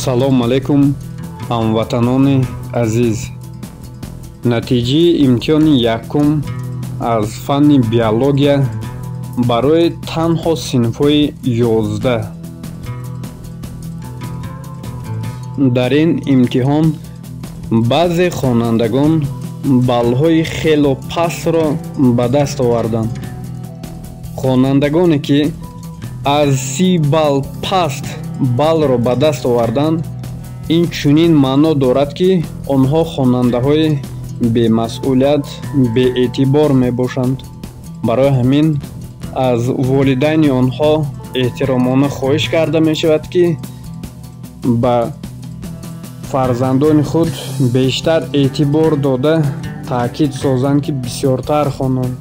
Салом алейкум, ҳамватанони азиз. Натиҷаи имтиҳони якум аз фанни биология барои танҳо синфҳои 11. Дар ин имтиҳон баъзе хонандагон баллҳои хело пастро ба даст оварданд. Хонандагоне ки аз 30 балл паст баллро ба даст оварданд, ин чунин маъно дорад, ки онҳо хонандаҳои бемасъулият, беэътибор мебошанд. Барои ҳамин аз волидайни онҳо эҳтиромона хоҳиш карда мешавад, ки ба фарзандони худ бештар эътибор дода таъкид созанд, ки бисёртар хонанд.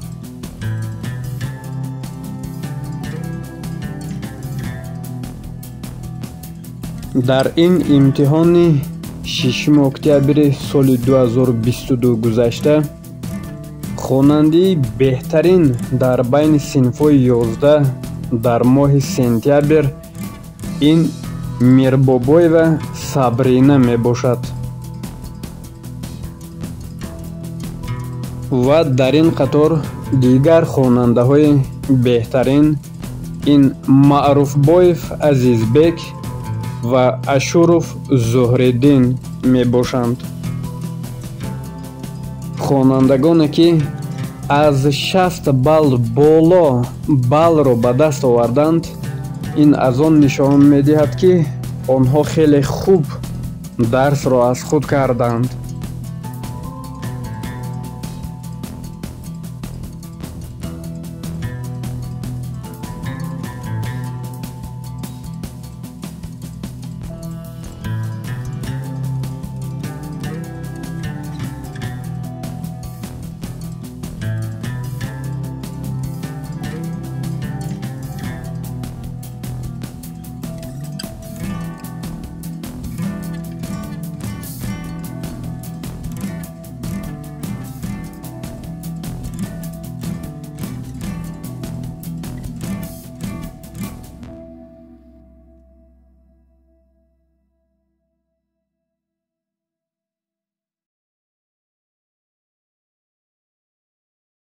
Дар ин имтиҳони 6 октябри соли 2022 гузашта хонандаи беҳтарин дар байни синфҳои 11 дар моҳи сентябр ин Мирбобоева Сабрина мебошад. Ва дар ин қатор дигар хонандаҳои беҳтарин ин Маъруфбоев Азизбек ва Ашуров Зуҳриддин мебошанд. Хонандагоне ки аз 60 балл боло баллро ба даст оварданд, ин аз он нишон медиҳад, ки онҳо хеле хуб дарсро аз худ карданд.